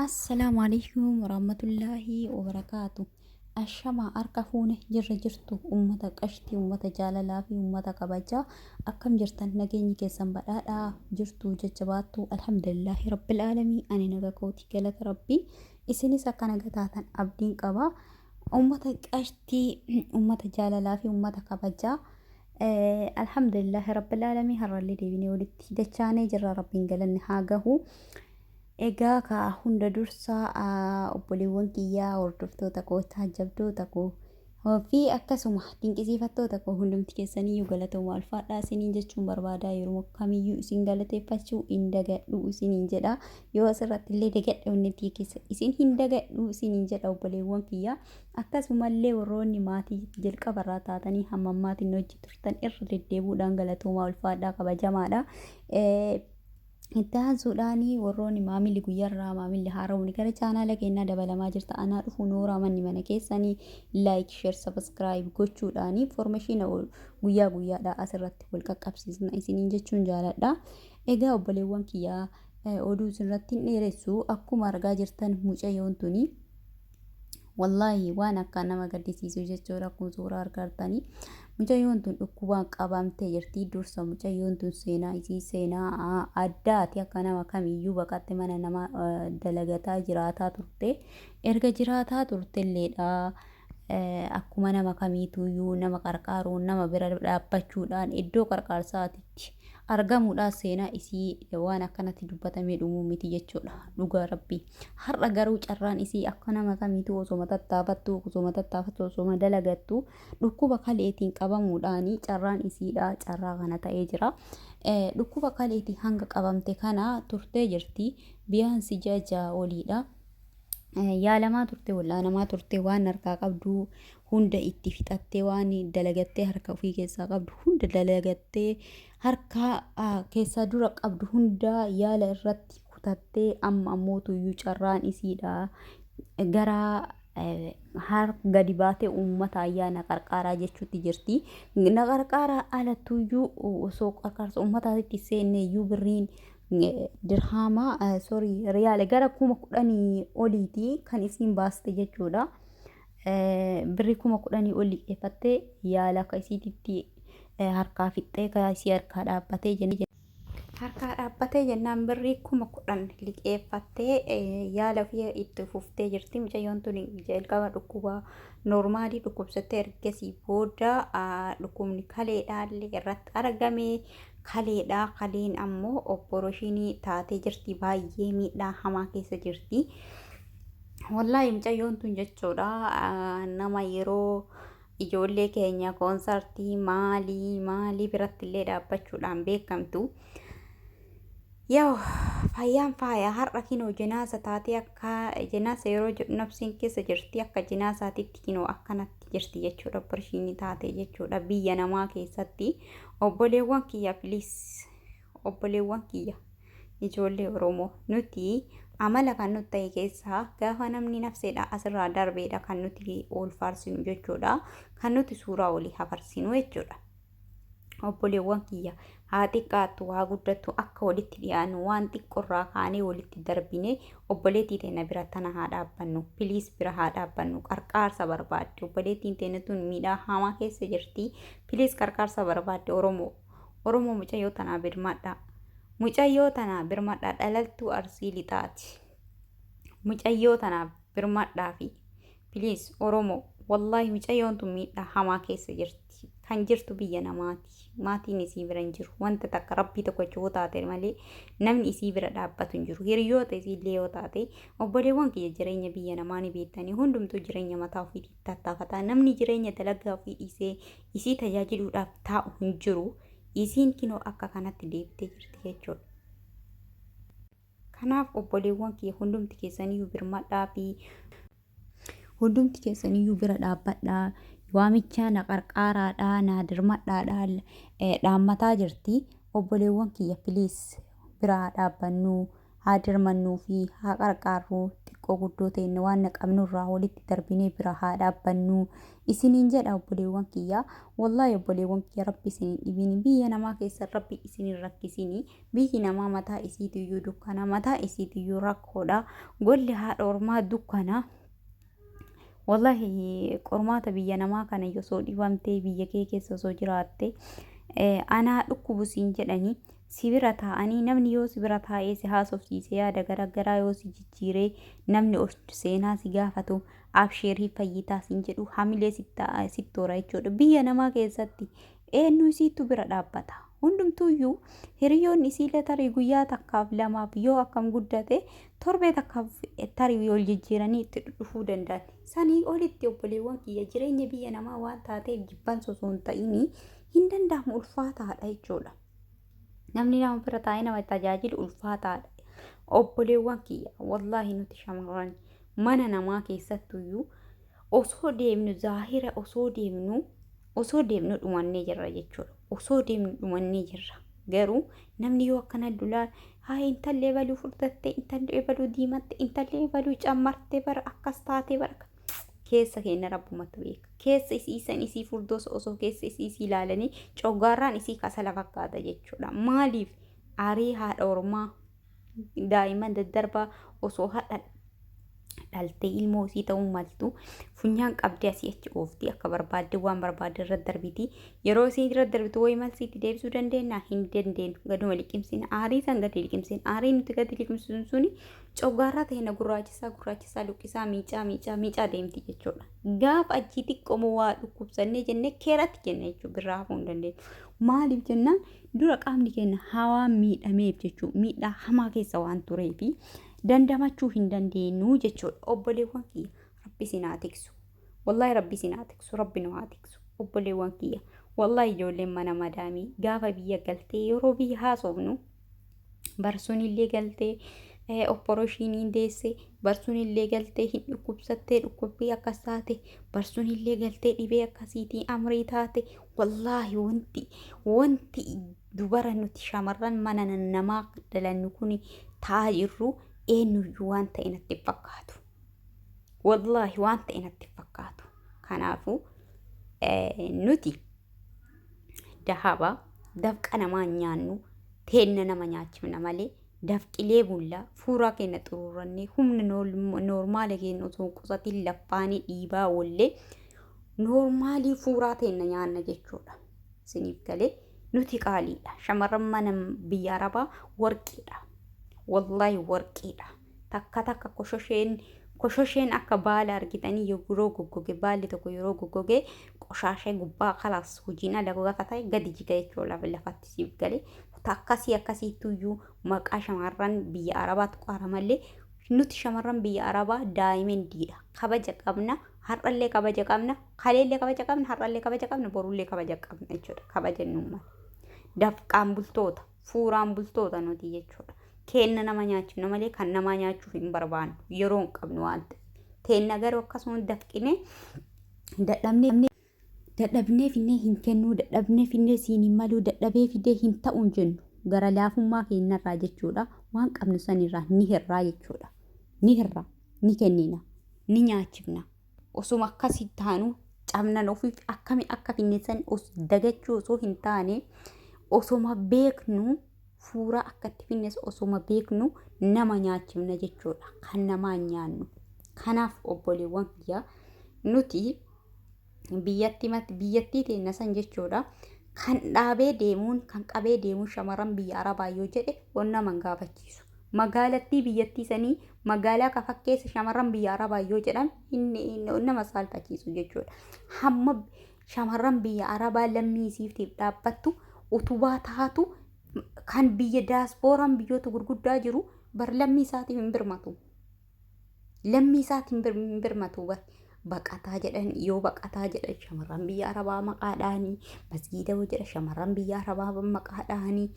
Assalaamu alaikum warahmatullaahi wabarakaatu. Ashamaa harka fuune jirra jirtu ummata qashtii ummata jaalalaa fi ummata kabajaa akkam jirtan nageenyi keessan badhaadhaa jirtu jajjabaattu alhamdulillaahi rabbil aalamii ani naga kooti galata rabbii isinis akka naga taatan abdiin qaba ummata qashtii ummata jaalalaa fi ummata kabajaa alhamdulillaahi rabbil aalamii har'allee deebinee walitti dachaanee jirra rabbiin galanni haa gahu. Egaa kaa hunda dursa obboleewwan kiyyaa hordoftoota koo taajjabdoota koo fi akkasuma dinqisiifattoota koo hundumti keessaniyyuu galatooma ulfaadhaa isiniin jechuun barbaadaa yeroo kamiyyuu isin galateeffachuu hin dagadhu isiniin jedha yoo asirratti illee dagadhe onnetii keessa isin hin dagadhu isiniin jedha obboleewwan kiyyaa akkasumallee warroonni maatii jalqabarraa taatanii hamma ammaatiin hojii turtan irra deddeebuudhaan galatoomaa ulfaadhaa kabajamaadha. Itti aansuudhaan warroonni maamilli guyyarraa maamilli haaromni gara chaanaala keenyaa dabalamaa jirta. Anaa dhufu nooraa manni mana keessanii like, share, subscribe gochuudhaan information guyyaa guyyaadhaa asirratti wal qaqqabsiisna isiniin jechuun jaaladha. Egaa obboleewwan kiyyaa oduu isinirratti hin dheeressu akkuma argaa jirtan mucayyoon tuni Wallaahi waan akkaan nama gaddisiisu jechuudha akkuma suuraa argartanii. Mucayyoon tun dhukkubaan qabamtee jirti. Dursa mucayyoon tun seenaa isii seenaa addaati akka nama kamiyyuu baqatte mana nama dalagataa jiraataa turte. Erga jiraataa turtelleedha akkuma nama kamiituyyuu nama qarqaaruun nama bira dhaabbachuudhaan iddoo qarqaarsaatitti argamuudhaan seenaa isii waan akkanatti dubbatamee dhumuu miti jechuudha dhugaa rabbii. Har'a garuu carraan isii akka nama kamiituu osoma tattaafattu osoma tattaafattu osoma dalagattu dhukkuba kaleetiin qabamuudhaan carraan isiidha carraa kana ta'ee jira. Dhukkuba kaleetiin hanga qabamte kana turtee jirti. Biyaansi ji'a 6 oliidha. Yaalamaa turte wal'aanamaa turte waan harkaa qabdu hunda itti fixattee waan dalagattee harka ofii keessaa qabdu hunda dalagattee harka keessaa dura qabdu hunda yaala irratti kutattee amma ammoo tuyyuu carraan isiidha gara har gadi baatee uummata ayyaana qarqaaraa jechuutti jirti. Na qarqaaraa alattuyyuu osoo qarqaarsa uummataatti seenne iyyuu birriin dirhaama sorry riyaala gara 10,000 oliiti kan isiin baaste jechuudha. Birri 10,000 ol liqeeffattee yaala akka isiititti harkaa fixxee kan isii harkaa dhaabbatee jenne. Harkaa dhaabbatee jennaan birrii 10,000 liqeeffattee yaala ofii itti fuftee jirti. Mucayyoon tun jalqaba dhukkuba noormaalii dhukkubsattee ergasii booda dhukkubni kaleedhaallee irratti argame. Kaleedha. Kaleen ammoo obboroshinii taatee jirti. Baay'ee miidhaa hamaa keessa jirti. Wallaahi mucayyoon tun jechuudha nama yeroo ijoollee keenya koonsartii maalii maalii biratti illee dhaabbachuudhaan beekamtu. Yaa fayyaan faaya har'a kinoo jinaasa taatee akka jinaasa yeroo jedhu nafsiin keessa jirti akka jinaasaatitti kinoo akkanatti jirti jechuudha opereshinii taatee jechuudha biyya namaa keessatti obboleewwan kiyya please obboleewwan kiyya ijoollee Oromoo nuti amala kan nutti ta'e keessaa gaafa namni nafseedha asirraa darbeedha kan nuti ol faarsinu jechuudha kan nuti suuraa olii hafarsinu jechuudha. Obboleewwan kiyya haa xiqqaattu haa guddattu akka walitti dhiyaannu waan xiqqorraa kaanee walitti darbine obboleettii teenya bira tana haa dhaabbannu piliis bira haa dhaabbannu qarqaarsa barbaadde obboleettiin teenya tun miidhaa hamaa keessa jirti piliis qarqaarsa barbaadde Oromoo Oromoo mucayyoo tanaa birmadhaa mucayyoo tanaa birmadhaa dhalaltuu Arsii lixaati mucayyoo tanaaf birmadhaa fi Please Oromo wallahi micayyoon tun miidhaa hamaa keessa jirti. Kan jirtu biyya namaati. Maatiin isii bira hin jiru. Wanta takka rabbii tokkocha yoo taate malee namni isii bira dhaabbatu hin jiru. Hiriyoota isii illee yoo taate obboleewwan kiyya jireenya biyya namaa ni beektanii hundumtuu jireenya mataa ofiitii tattaafata. Namni jireenya dalagaa ofii dhiisee isii tajaajiluudhaaf taa'u hin jiru. Isiin kinoo akka kanatti deebitee jirti jechuudha. Kanaaf obboleewwan kiyya hundumti keessaniyyuu birmadhaa fi hundumti keessaniyyuu bira dhaabbadhaa waamicha na qarqaaraadhaa naa dirmadhaadhaa dhaammataa jirti obboleewwan kiyya please bira haa dhaabbannu Haa dirmannuu fi haa qarqaarruu, xiqqoo guddoo ta'e waan qabnurraa walitti darbinee bira haa dhaabbannu isiniin jedha, obboleewwan kiyyaa. Wallaahi obboleewwan kiyya, rabbi isiniin dhibiin, biyya namaa keessa rabbi isinin rakkisinii. Biyyi namaa mataa isiitiyyuu dukkana, mataa isiitiyyuu rakkoodha. Golli haadha ormaa dukkana. Wallahi qormaata biyya namaa kana osoo dhibamtee biyya kee keessa osoo jiraatte, anaa dhukkubu siin jedhanii si bira taa'anii, namni yoo si bira taa'ee si haasofsiise, yaada garaagaraa yoo si jijjiiree, namni seenaa si gaafatu, absheerii fayyitaa siin jedhu, hamilee sitti toora jechuudha. Biyya namaa keessatti eenyu isiittu bira dhaabbata? Hundumtuuyyuu hiriyoonni isiillee tarii guyyaa takkaaf lamaaf, yoo akkam guddate torbee takkaaf tarii wal jijjiiranii itti dhufuu danda'an. Sanii olitti, obboleewwan kiyya, jireenya biyya namaa waan taateef jibbansa osoo hin ta'inii hin danda'amu, ulfaataadha jechuudha. Namni nama bira taa'ee nama tajaajilu ulfaataadha. Obboleewwan kiyya, wallaahi nuti shamarran mana namaa keessattuyyuu osoo deemnu, zaahira osoo deemnu dhumannee jirra jechuudha. Osoo deemnu dhumannee jirra. Garuu namni yoo akkana dulaa, haa intallee baluu furdatte, intallee baluu diimatte, intallee baluu cammarte, bara akkas taate, bara keessa keenya rabbumatu beeka. Keessa isii san isii furdoos osoo keessa isii isii ilaalanii coggaarraan isii kasala fakkaata jechuudha. Maaliif? Aarii haadha ormaa, daa'imman daddarbaa osoo haadha dhaltee ilmoo isii ta'uu maltu funyaan qabdee asii achi oofti, akka barbaadde waan barbaadde irra darbiti. Yeroo isii irra darbitu wayi malsiitti deebisuu dandeenya? Hin dandeenyu. Gaduma liqimsina, aarii san gadi liqimsina. Aarii nuti gadi liqimsinu suni coggaarraa ta'e na gurraachisaa gurraachisaa, luqqisaa, miicaa miicaa miicaa deemti jechuudha. Gaafa achii xiqqoomoo waa dhukkubsannee jennee keeratti jenna jechuudha, birraa hafuu hin dandeenyu. Maaliif jennaan, dura qaamni keenya hawaa miidhameef jechuudha, miidhaa hamaa keessa waan tureefi dandamachuu hin dandeenyu jechuudha. Obboleewwan kiyya, rabbi isin haa tiksu. Wallaahi rabbi isin haa tiksu, rabbi nu haa tiksu. Obboleewwan kiyya, wallaahi ijoolleen mana madaamii gaafa biyya galtee, yeroo biyya haasofnu, barsuun illee galtee operation deesse, barsuun illee galtee hin dhukkubsattee, dhukkubbii akkas taate, barsuun illee galtee dhibee akkasiitii amrii taate. Wallaahi wanti dubara nuti shamarran mana namaa dalannu kun ta'aa jirru eenyuyyuu waan ta'e natti fakkaatu. Wallaahi waan ta'e natti fakkaatu. Kanaafuu nuti dahaba dafqa namaa nyaannu, teenna nama nyaachifna malee, dafqilee bullaa fuuraa keenya xuruurrannee, humna normal keenya osoo hin qusatin laffaanii dhiibaa oollee normal fuuraa teenna nyaanna jechuudha. Isiniif galee? Nuti qaaliidha. Shamarran mana biyya Arabaa warqiidha. Wallaahi warqiidha. Takka takka koshosheekoshoseen akka baala argitanii, yeroo goggoge, baalli tokko yeroo goggoge qoshaashee gubbaa kalaas hojiin ala gaafa ta'e gadi jiga jechuudha lafatti, siif galee? Akkasii akkasiittuyyuu maqaa shamarran biyya Arabaatu qaara malee, nuti shamarran biyya Arabaa daa'imendiidha. Kabaja qabna, har'allee kabaja qabna, kaleellee kabaja qabna, har'allee kabaja qabna, borullee kabaja qabna jechuudha. Kabaja nu dafqaan bultoota, fuuraan bultoota nuti jechuudha. Keenna nama nyaachifna malee kan namaa nyaachuuf hin barbaannu, yeroo hin qabnu waan ta'eef. Teenna garuu akkasuma dafqinee dadhabnee dadhabnee finnee hin kennuu, dadhabnee finnee siin hin maluu, dadhabee fidee hin ta'u hin jennu, gara laafummaa keenyarraa jechuudha. Waan qabnu sanirraa ni hirraa jechuudha. Ni hirraa, ni kennina, ni nyaachifna. Osuma akkasii taanu cabnan ofiif akkami akka finne san dagachuu osoo hin taane, osoma beeknu fuuraa akka itti finnes osoma beeknu nama nyaachifna jechuudha. Kan namaa hin nyaannu. Kanaaf obboleewwan kiyyaa, nuti biyyatti biyyattii teenya san jechuudha. Kan dhaabee deemuun, kan qabee deemuun shamarran biyya Arabaa yoo jedhe wan nama hin gaafachiisu. Magaalattii biyyattii sanii magaalaa kafa keessa shamarran biyya Arabaa yoo jedhan nama saalfachiisu jechuudha. Hamma shamarran biyya Arabaa lammii isiitiif dhaabbattu, utubaa taatu, kan biyya daaspooraan biyyoota gurguddaa jiru bar lammii isaatiif hin birmatu. Lammii isaatiin hin birmatu bar. Baqataa jedhan yoo baqataa jedhan shamarran biyya Arabaa maqaa dhahanii, masgiida yoo jedhan shamarran biyya Arabaa maqaa dhahanii,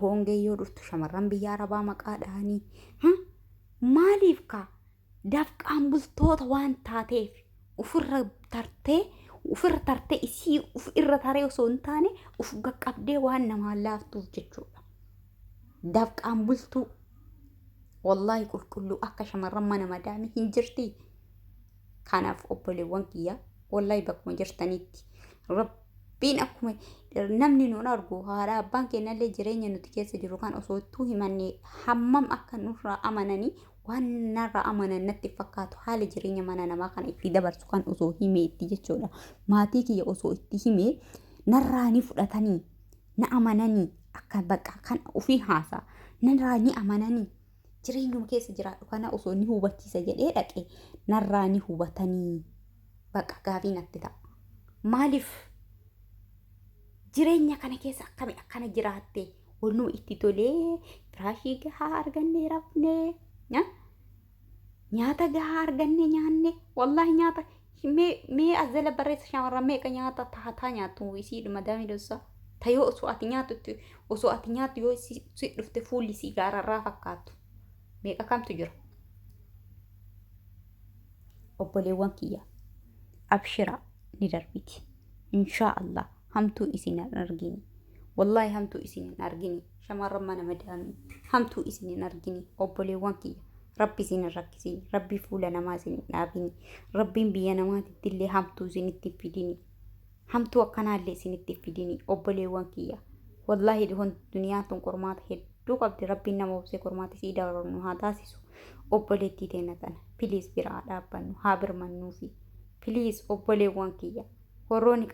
hongee yoo dhuftu shamarran biyya Arabaa maqaa dhahanii. Maaliif kaa? Dafqaan bultoota waan taateef ofirra tartee isii ofirra taree osoo hin taane uf qaqqabdee waan namaan laaftuuf jechuudha. Dafqaan bultuu. Wallaahi qulqulluu akka shamarran mana madaamii hin jirti. Kanaaf obboleewwan kiyya, wallaahi bakkuma jirtanitti Rabbiin akkuma namni nuun argu, haadha abbaan keenyallee jireenya nuti keessa jiru kan osoo ittuu himannee hammam akka nurraa amananii waan narraa amanan natti fakkaatu. Haala jireenya mana namaa kana itti dabarsu kan osoo himee itti jechuudha. Maatii kiyya osoo itti himee narraa ni fudhatanii, na amananii, akka bakka kan ofii haasaa narraa ni amananii, jireenyuma keessa jiraadhu kana osoo ni hubachiisa jedhee dhaqe narraa ni hubatanii, bakka gaafii natti ta'a. Maaliif jireenya kana keessa akkami akkana jiraatte? Wannuma itti tolee firaashii gahaa argannee rafnee, nyaata gahaa argannee nyaanne. Wallaahi nyaata mee as jala barreessa, shamarran meeqa nyaata taataa nyaattu? Isiidhuma damee dhossaa tayoo osoo ati nyaattu, osoo ati nyaattu yoo si dhufte fuulli sii gaararraa fakkaattu meeqa kamtu jira? Obboleewwan kiyya, abshira, ni darbiti inshaa Allah. Hamtuu isin hin argini, wallaahi hamtuu isin hin argini. Shamarran mana madaamii, hamtuu isin hin argini. Obboleewwan kiyya, Rabbi isin hin rakkisin, Rabbi fuula namaa isin hin dhaabini, Rabbiin biyya namaatitti illee hamtuu isinitti hin fidini, hamtuu akkanaallee isinitti hin fidini. Obboleewwan kiyya, wallaahi duniyaan tun qormaata hedduu qabdi. Rabbiin nama obsee qormaata isii dabarnu haa taasisu. Obboleettii teenya tana please bira haa dhaabbannu, haa birmannuufi please. Obboleewwan kiyya, warroonni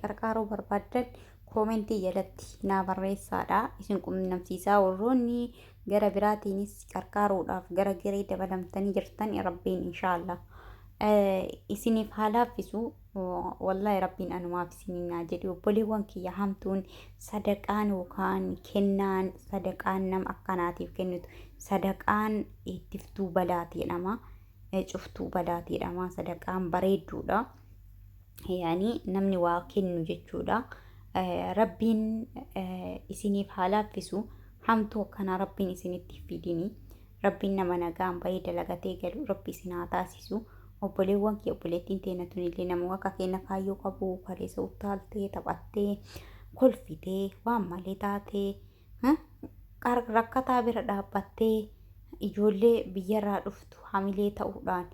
qarqaaruu barbaaddan koomentii jalatti naa barreessaadha, isin qunnamsiisaa. Warroonni gara biraatiinis qarqaaruudhaaf gara garee dabalamtanii jirtan, Rabbiin inshaallah isiniif haa laaffisu. Wallaahi Rabbiin anumaaf isiniin naa jedhi. Obboleewwan kiyya, hamtuun sadaqaan yookaan kennaan, sadaqaan nama akkanaatiif kennitu sadaqaan ittiftuu balaati jedhama, cuftuu balaati jedhama. Sadaqaan bareedduudha, yaani namni waa kennu jechuudha. Rabbiin isiniif haa laaffisu. Hamtuu akkanaa Rabbiin isinitti fidini. Rabbiin nama nagaan bahee dalagatee galu Rabbi isin haa taasisu. Obboleewwan kee, obboleettiin teena tunillee nama akka keenya kaayyoo qabu, kaleessa utaaltee, taphattee, kolfitee, waan malee taatee, rakkataa bira dhaabbattee, ijoollee biyyarraa dhuftu hamilee ta'uudhaan,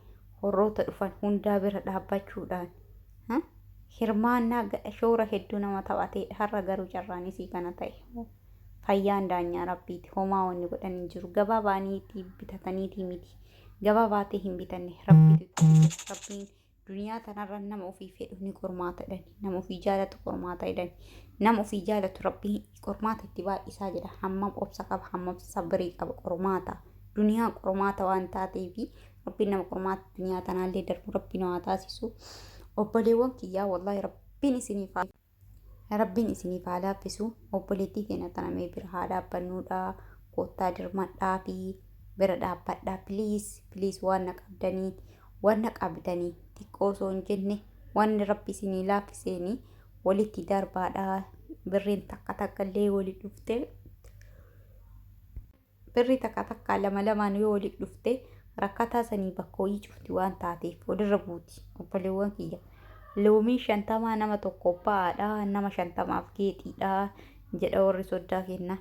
horroota dhufan hundaa bira dhaabbachuudhaan hirmaannaa shoora hedduu nama taphateedha. Har'a garuu carraan isii kana ta'e. Fayyaan daanyaa Rabbiiti. Homaa wanni godhan hin jiru. Gabaa baaniitii bitataniitii miti. Gabaa baatee hin bitanne, Rabbiitu itti bite. Rabbiin duniyaa tanarra nama ofii fedhu ni qormaata jedhani. Nama ofii jaalatu qormaata jedhani. Nama ofii jaalatu Rabbiin qormaata itti baay'isaa jedha. Hammam obsa qaba, hammam sabrii qaba qormaata. Duniyaan qormaata waan taateefi Rabbiin nama qormaata duniyaa tanaallee darbu Rabbiin haa taasisu. Obboleewwan kiyyaa, wallaahi Rabbiin isiniif haa laaffisu. Obboleettii keenya tana mee bira haa dhaabbannuudha. Koottaa dirmadhaa fi bira dhaabbadhaa please, please. Waan na qabdanii, waan na qabdanii xiqqoo osoo hin jenne, wanni Rabbi isinii laaffiseeni walitti darbaadha. Birriin takka takka illee walitti dhufte, birri takka takka lama lamaan yoo walitti dhufte, rakkataa sanii bakka wayii cufti waan taateef walirra buuti. Obboleewwan kiyya, loomiin 50 nama tokko ba'aadha, nama 50f geexiidha jedha warri soddaa kenna.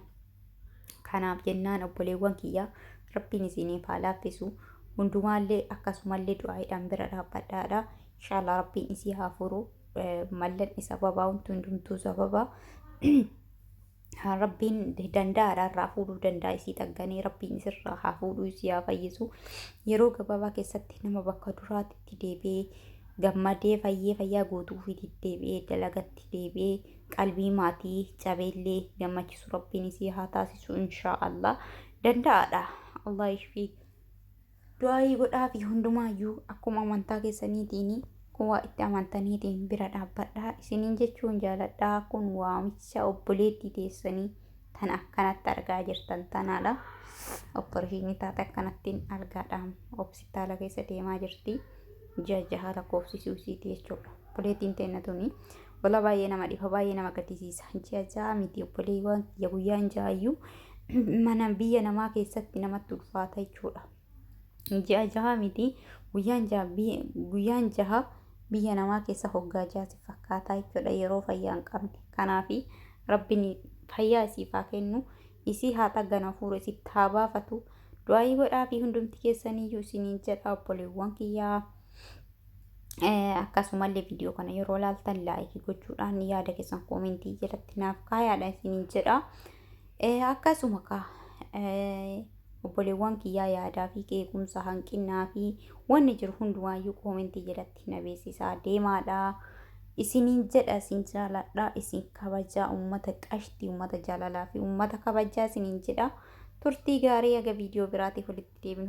Kanaaf jennaan obboleewwan kiyya, Rabbiin isiniif haa laaffisu. Hundumaallee akkasumallee du'aayiidhaan bira dhaabbadhaadha. Inshaallah Rabbiin isii haa furu. Mallanni sababaa, wanti hundumtuu sababaa. Rabbiin danda'aadha, irraa fuudhuu danda'a. Isii xagganee Rabbiin isirraa haa fuudhuu, isii haa fayyisu. Yeroo gabaabaa keessatti nama bakka duraatitti deebi'ee, gammadee, fayyee, fayyaa guutuu ofiitti deebi'ee, dalagatti deebi'ee, qalbii maatii cabeellee gammachiisu Rabbiin isii haa taasisu inshaa Allah. Danda'aadha. Allah ishfii. Du'aayii godhaa fi hundumaayyuu akkuma amantaa keessaniitiin, kun waa itti amantaniitiin bira dhaabbadhaa isiniin jechuun jaaladhaa. Kun waamicha obboleettii teessanii tan akkanatti argaa jirtan tanaadha. Opereeshinii taate akkanattiin algaadhaan hospitaala keessa deemaa jirti. Ji'a 6 lakkoofsisuu isiiti jechuudha. Obboleettiin teenna tuni wala baay'ee nama dhiba, baay'ee nama gaddisiisa. Ji'a 6 miti obboleewwan kiyya, guyyaan ja'ayyuu mana biyya namaa keessatti namatti ulfaata jechuudha. Ji'a 6 miti, guyyaan jaha, guyyaan 6 biyya namaa keessa hoggaa 6 si fakkaataa jechuudha yeroo fayyaa hin qabne. Kanaafi Rabbiin fayyaa isiif haa kennu. Isii haa xagganu, hafuura isitti haa baafatu. Du'aayii godhaa fi hundumti keessaniyyuu isiniin jedha obboleewwan kiyyaa. Akkasumallee viidiyoo kana yeroo ilaaltan laayikii gochuudhaan yaada keessan koomentii jalatti naaf kaayaadha isiniin jedha. Akkasuma kaa obboleewwan kiyyaa, yaadaa fi qeequmsa, hanqinnaa fi wanni jiru hundumaayyuu koomentii jalatti na beeksisaa deemaadha. Isiniin jedha, isin jaaladha, isin kabajaa, uummata qashtii, uummata jaalalaa fi uummata kabajaa isiniin jedha. Turtii gaarii, haga viidiyoo biraatiif walitti deebinu.